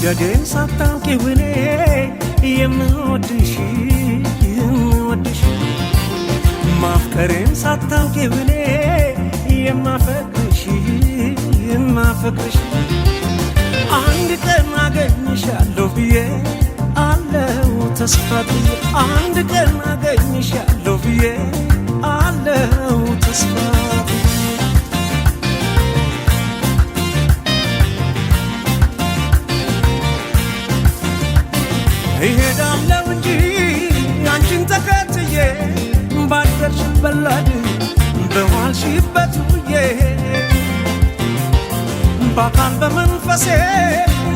መውደዴን ሳታውቂው እኔ የምወድሽ የምወድሽ፣ ማፍቀሬን ሳታውቂው እኔ የማፈቅርሽ የማፈቅርሽ፣ አንድ ቀን አገኝሻለሁ ብዬ አለው ተስፋ ብዬ፣ አንድ ቀን አገኝሻለሁ ብዬ አለው ተስፋ ብዬ። እሄዳለሁ እንጂ አንቺን ተከትዬ፣ ባደርሽበት ላድር በዋልሽበት ውዬ፣ በአካል በመንፈሴ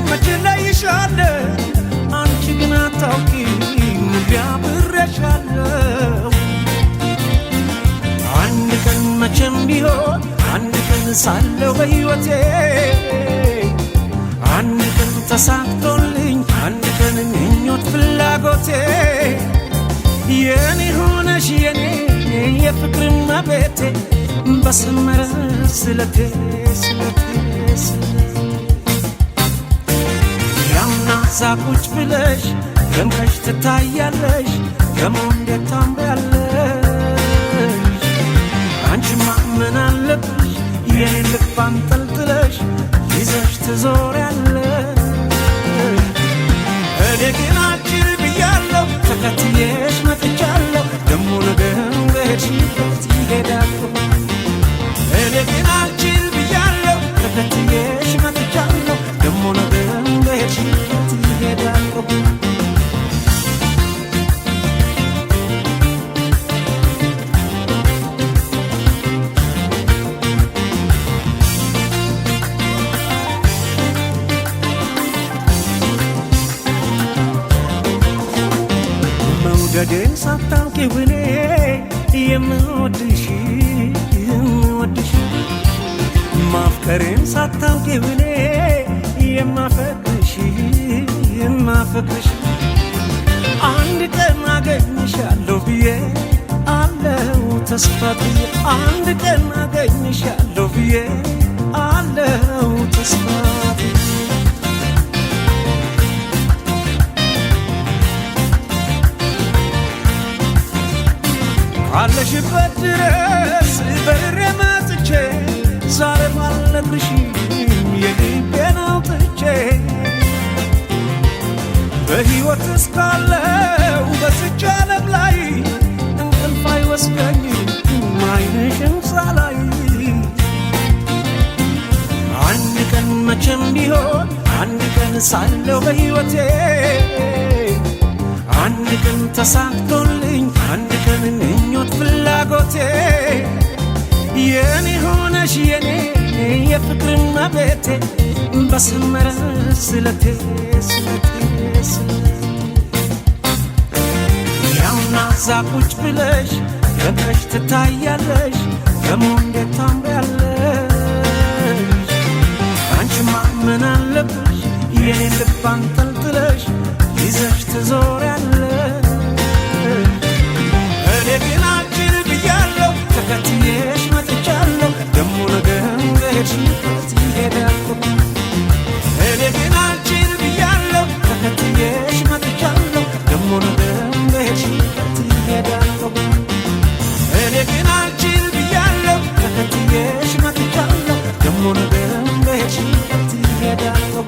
መች እለይሻለሁ፣ አንቺ ግን አታውቂም አብሬሻለሁ። አንድ ቀን መቼም ቢሆን፣ አንድ ቀን ሳለሁ በሕይወቴ፣ አንድ ቀን ተሳክቶልኝ፣ አንድ ቀን ምኞት ፍላጎቴ፣ የኔ ሆነሽ የኔ የፍቅር እመቤቴ፣ በሰመረ ስለቴ ስለቴ ስለቴ። ያምና እዛ ቁጭ ብለሽ ደምቀሽ ትታያለሽ፣ ደሞ እንዴት ታምሪያለሽ! አንቺማ ምን አለብሽ የኔን ልብ አንጠልጥለሽ ይዘሽ ትዞሪያለሽ። እኔ ግን አጭር ብያለሁ፣ ተከትዬሽ መጥቻለሁ፣ ደሞ ነገ በሄድሽበት ይሄዳለሁ። እኔ ግን አልችል ብያለሁ፣ ተከትዬሽ መጥቻለሁ፣ ደሞ ነገ በሄድሽበት ይሄዳለሁ። መውደዴን ሳታውቂው እኔ የምወድሽ የምወድሽ፣ ማፍቀሬን ሳታውቂው እኔ የማፈቅርሽ የማፈቅርሽ፣ አንድ ቀን አገኝሻለሁ ብዬ አለው ተስፋ ብዬ፣ አንድ ቀን አገኝሻለሁ ብዬ አለው ተስፋ ብዬ። ካለሽበት ድረስ በርሬ መጥቼ ዛሬ ባልነግርሽም የልቤን አውጥቼ፣ በሕይወት እስካለው በዝች ዓለም ላይ እንቅልፍ አይወስደኝም ዓይንሽን ሳላይ። አንድ ቀን መቼም ቢሆን፣ አንድ ቀን ሳለው በሕይወቴ፣ አንድ ቀን ተሳክቶልኝ፣ አንድ ቀን ምኞት ፍላጎቴ፣ የኔ ሆነሽ የኔ የፍቅር እመቤቴ፣ በሰመረ ስለቴ ስለቴ ስለቴ። ያውና እዛ ቁጭ ብለሽ ደምቀሽ ትታያለሽ፣ ደሞ እንዴት ታምሪያለሽ! አንቺማ ምን አለብሽ የኔን ልብ አንጠልጥለሽ ይዘሽ ትዞሪያለሽ። እኔ ግን አልችል ብያለሁ፣ ተከትዬሽ መጥቻለሁ፣ ደሞ ነገ በሄድሽበት ይሄዳለሁ። እኔ ግን አልችል ብያለሁ፣ ተከትዬሽ መጥቻለሁ፣ ደሞ ነገ በሄድሽበት ይሄዳለሁ። እኔ ግን አልችል ብያለሁ፣ ተከትዬሽ መጥቻለሁ፣ ደሞ ነገ በሄድሽበት ይሄዳለሁ።